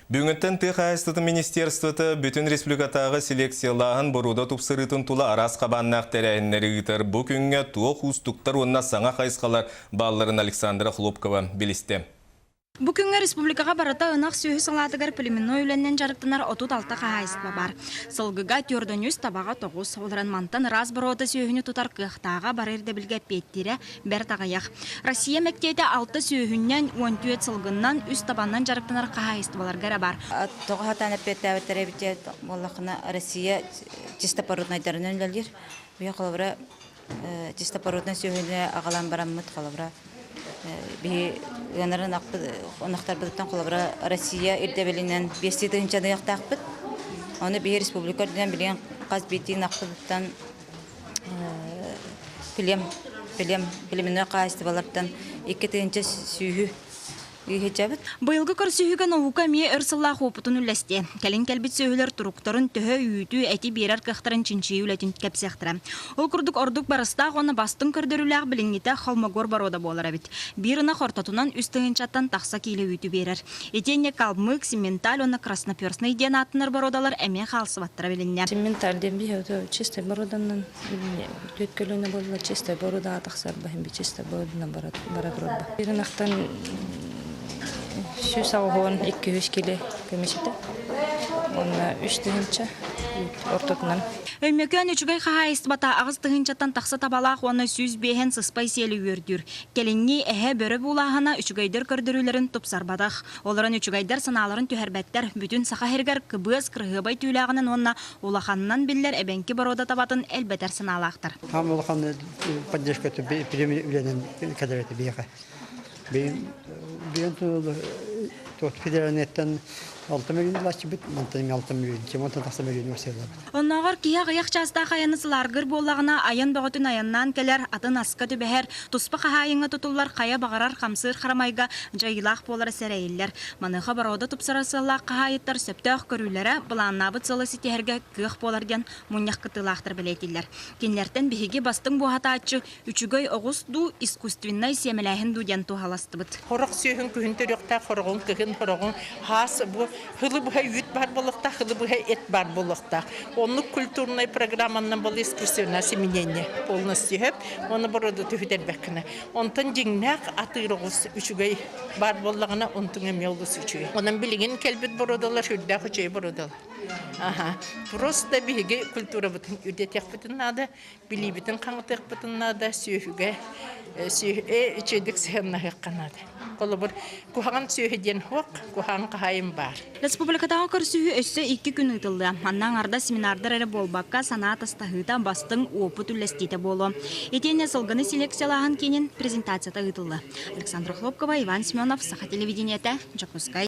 Бүгүҥҥүттэн тыа хаһаайыстыбатын министерствота бүтүн республикатааҕы селекциялааһын боруода тупсарыытын тула араас хабааннаах тэрээһиннэри ыытар. Бу күҥҥэ туох уустуктар уонна саҥа хайысхалар баалларын Александра Хлопкова билистэ. Бу күҥҥэ республикаҕа барыта ынах сүөһү салаатыгар племенной үлэннэн дьарыктанар 36 хаһаайыстыба баар. Сылгыга 403, табаҕа 9. Олорон мантан ыраас боруода сүөһүнү тутар кыахтааҕа бары ирдэбилгэ эппиэттиирэ бэрт аҕыйах. Россия мэктиэтэ алта сүөһүннэн, 14 сылгыннан, үс табаннан дьарыктанар хаһаайыстыбаларга эрэ баар. Тоҕо сатаан эппиэттээбэттэр эбит диэн буоллаххына, Россия чистопороднайдарынан үлэлиир. Биһи холобура чистопороднай сүөһүнү аҕалан бараммыт холобура биһи ыанарын ынахтарбытыттан холобура Россия ирдэбилинэн биэстии тыһыынчаны ыахтаахпыт. Ону биһи республика үрдүнэн билигин хас биирдии ынахпытыттан Плем, плем, племенной хаһаайыстыбалартан 2 тыһыынча сүүһү ыыһычабыт. Быйылгы көрсүһүүгэ наука эмиэ өр сыллаах уопутун үллэстиэ. Кэлин кэлбит сүөһүлэр туруктарын төһө үүтү, эти биэрэр кыахтарын чинчийии үлэтин кэпсиэхтэрэ. Ол курдук ордук барыстаах уонна бастыҥ көрдөрүүлээх билиҥҥитэ Холмогор боруода буолар эбит. Биир ынах ортотунан үс тыһыынчаттан тахса киилэ үүтү биэрэр. Итиэннэ калмык, симменталь уонна красноперстный диэн ааттанар боруодалар эмиэ хаалсыбаттара билиннэ. Симменталь диэн биһиэхэ чистай боруоданан түөрт көлүөнэ буолла чистай боруодаҕа тахсар баһын би чистай боруоданан бара турарба. Биир ынахтан 182-300 кило көмүс этэ. Уонна 3 тыһыынча ортотунан. Өймөкөөн үчүгэй хаһаайыстыбата 8 тыһыынчаттан тахса табалаах уонна 105-эн сыспай сиэли үөрдүүр. Кэлиҥҥи эһэ бөрө буулааһына үчүгэйдэр көрдөрүүлэрин тупсарбатах. Олорон үчүгэйдэр санааларын түһэрбэттэр. Бүтүн Саха сиригэр кыбыас кырыһыабай түүлээҕинэн уонна улаханынан биллэр эбэҥки боруода табатын элбэтэр санаалаахтар. Хаам улахан поддержка үлэнэн кэлэр этэ биһиэхэ. Биэн федеральныйттан 6 миллион ылааччыбыт, мантан 6 миллион, чемонтан тахса миллион барсыаллабыт. Оннооҕор киһи аҕыйах чаастаах айаны сылааргыр буоллаҕына, айан бөҕөтүн айаннаан кэлэр, атын аска түбэһэр, туспа хаһаайыҥҥа тутуллар хайа баҕарар хамсыыр харамайга дьайыылаах буолара сэрэйиллэр. Маныаха боруода тупсарар сыаллаах хаһаайыттар сөптөөх көрүүлэрэ, былааннаабыт сыалы ситиһэргэ кыах буолар диэн мунньах кыттыылаахтар бэлиэтииллэр. Кинилэртэн биһиги бастыҥ буоһатааччы үчүгэй оҕус дуу, искусственнай сиэмэлээһин дуу диэн туһаластыбыт. Хорох сүөһүн күһүн төрүөхтээх, хороҕун кыһын, хороҕун хаас бу хылы быһа үүт баар буолуохтаах, хылы быһа эт баар буолуохтаах. Оннук культурнай программанан был искусственное осеменение полностью сөп, оны бороду түһүтэрбэккинэ. Онтон дьиҥнээх атыыр оҕус үчүгэй баар буоллаҕына, онтуҥ эмиэ олус үчүгэй. Онон билигин кэлбит бородалар сүрдээх үчүгэй бородалар. Аха. Просто биһиги культурабытын үрдэтиэхпитин наада, билиибитин хаҥатыахпытын наада, сүөһүгэ үчүгэйдик сыһыаннаһыахха наада. Холобур, куһаҕан сүөһү диэн суох, куһаҕан хаһаайын баар. Республикатааҕы көрсүһүү өссө икки күн ыытыллыа. Манна аҥардас семинардар эрэ буолбакка, санаа атастаһыыта, бастыҥ уопут үллэстиитэ буолуо. Итиэннэ сылгыны селекциялааһын киинин презентацията ыытыллыа. Александра Хлопкова, Иван Семенов, Саха телевидениетэ, Дьокуускай.